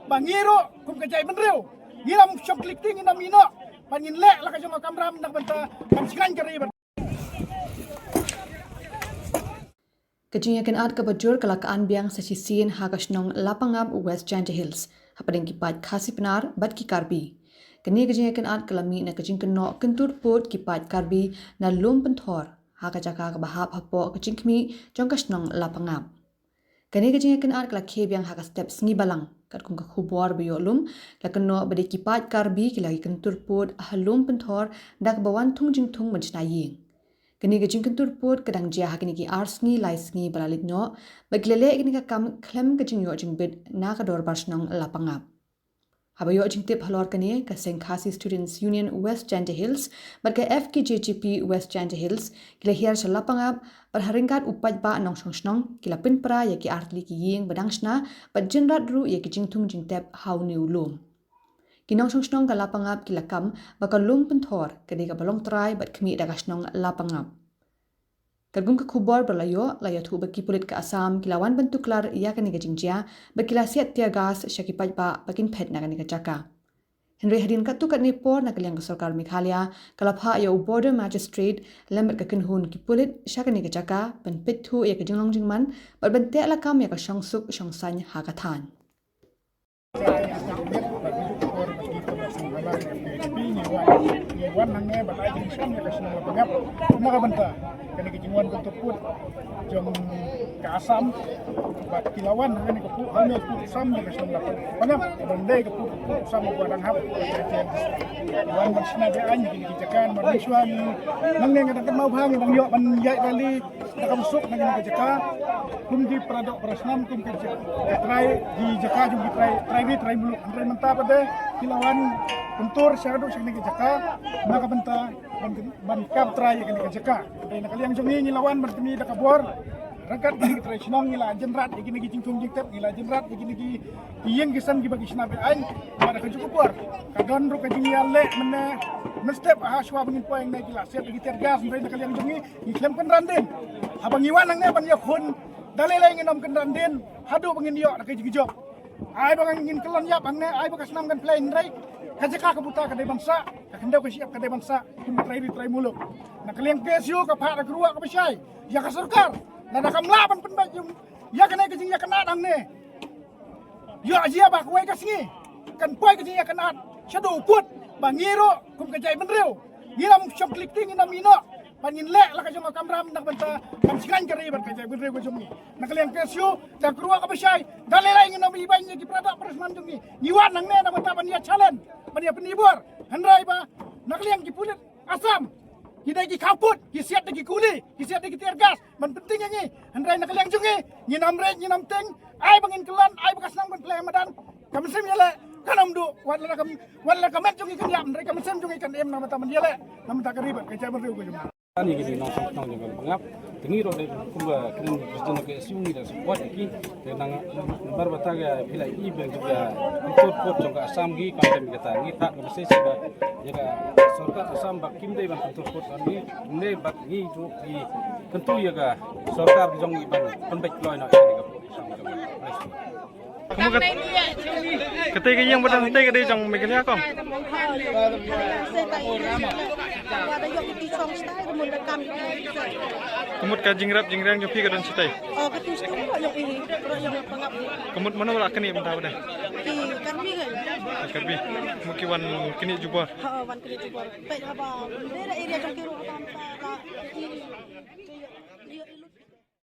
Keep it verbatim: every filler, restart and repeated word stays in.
Ba ngi ruh kum ka jaitbynriew ngi lam shong klik ti, ngi lam ïehnoh ban ngin leh la ka jong ka kamram na ka bynta ban sngewthuh ka ri. Ka jingïakynad kaba jur ka la kynbiang sa shisien ha ka shnong Lapangap, West Jaintia Hills, hapdeng ki paid Khasi Pnar bad ki Karbi. Kane ka jingïakynad ka la mih na ka jingkynnoh kyntur pud ki paid Karbi na Lum Pynthor, ha ka jaka kaba hap hapoh ka jingkhmih jong ka shnong Lapangap. Kane ka jingïakynad ka la khie biang ha ka step sngi Balang, katkum ka khubor ba ïoh lum, la kynnoh ba dei ki paid Karbi ki la ïakyntur pud ha Lum Pynthor da kaba wan thung jingthung ban shna ïing. Kane ka jingkyntur pud ka dang jia ha kine ki ar sngi lai sngi ba la leit noh, bad ki la leh kane ka kam khlem ka jingïoh jingbit na ka dorbar shnong Lapangap. Haba ïoh jingtip halor kane, ka seng Khasi Students Union West Jaintia Hills bad ka F K J G P West Jaintia Hills ki la hiar sha Lapangap, bad ha ryngkat u paidbah nongshong shnong ki la pynpra ïa ki artylli ki ïing ba dang shna, bad jynrat ruh ïa ki jingthung jingtep ha une u lum. Ki nongshong shnong ka Lapangap ki la kam ba ka Lum Pynthor ka dei kaba long trai bad khmih da ka shnong Lapangap. Katkum ka khubor ba la ïoh, la ïathuh ba ki pulit ka Assam ki la wan ban tuklar ïa kane ka jingjia, bad ki la siat tear gas sha ki paidbah ba kin phet na kane ka jaka. Hynrei hadien katto katne por, na ka liang ka sorkar Meghalaya ka la phah ïa u border magistrate lem bad ka kynhun ki pulit sha kane ka jaka ban peit thuh ïa ka jinglong jingman, bad ban teh lakam ïa ka shongsuk shongsaiñ ha ka thaiñ. Ngi wan hangne ban ai jingsham ïa ka shnong Lapangap na ka bynta kane ka jingwan kyntur pud jong ka Assam. Bad ki la wan hangne ka pud, hangne ka pud sam ïa ka shnong Lapangap, ban dei ka pud, pud sam ba dang hap. Wan ban shna be-aiñ ïa kine ki jaka, ban mynshuwa ngi nangne nga dang kynmaw bha ngi dang ïoh ban ïaid rally da kaba suk na kane ka jaka kum ki para doh para snam, kum ki ja-, ki trai, ki jaka jong ki trai, trai ri trai muluk. Hynrei mynta pat de ki la wan kyntur shaduh sha kane ka jaka na ka bynta ban, ban kap trai ïa kane ka jaka. Hynrei na ka liang jong ngi, ngi la wan ban pyni da ka bor ryngkat kine ki trai shnong, ngi la jynrat ïa kine ki jingthung jingtep, ngi la jynrat ïa kine ki ïing ki sem kiba ki shna be-aiñ. Bad ha kajuh ka por ka don ruh ka jingïaleh mynne mynstep, ha shuwa ba ngin poi hangne ki la siat ïa ki tear gas. Hynrei na ka liang jong ngi, ngi khlem kynran dien. Haba ngi wan hangne ban ïakhun, da lei lei ngin ym kynran dien haduh ba ngin ïoh da ka jingjop. Ai ba ngin kyllon ïap hangne, ai ba ka snam kan plie, hynrei ka jaka ka buta ka dei ban sah, ka khyndew ka shyiap ka dei ban sah kum ka trai ri trai muluk. Na ka liang K S U ka phah da ka ruah kaba shai ïa ka sorkar, lada kam lah ban pynbeit ïa kane ka jingïakynad hangne, ïoh jia ba kawei ka sngi kan poi ka jingïakynad shaduh u kut, ba ngi ruh kum ka jaitbynriew ngi lam shong klik ti, ngi lam ïehnoh ban ngin leh la ka jong ka kamram na ka bynta ban sngewthuh ka ri bad ka jaitbynriew ka jong ngi. Na ka liang K S U da ka ruah kaba shai, da lei lei ngin ym ibeiñ ïa ki para doh para snam jong ngi. Ngi wan hangne na ka bynta ban ïa challenge, ban ïa pyni bor. Hynrei ba na ka liang ki pulit Assam ki dei ki khaw kut, ki siat da ki kuli, ki siat da ki tear gas ban pynting ïa ngi. Hynrei na ka liang jong ngi, ngin ym rit, ngin ym ting. Ai ba ngin kyllon, ai ba ka snam kan plie ha madan. Ka mynsiem ïaleh kan ym duh, wat la ka, wat la ka met jong ngi kan ïap, hynrei ka mynsiem jong ngi kan im na ka bynta ban ïaleh na ka bynta ka ri bad ka jaitbynriew ka jong ngi. Ani ki nongshong shnong jong ka Lapangap, te ngi ruh dei kumba kren president ka S U, ngi da support ïa ki. Te nang namar ba ta ka phi la i ba ki ka kyntur pud jong ka Assam ki kam tem kata, ngi thad ka message ba ïa ka sorkar Assam ba kim dei ban kyntur pud ngi, ngi ba ngi ju ki kyntu ïa ka sorkar jong ngi ban pynbeit kloi noh ïa ka pud Assam jong ngi. Ka mut ka, kata ka ïing ba dang tei ka dei jong Meghalaya ko? Ka mut ka jingrep jingreng jong phi ka don shatai? Ka mut mano ba la knieh mynta ba dei? Ki Karbi. Ka mut ki wan knieh jubor.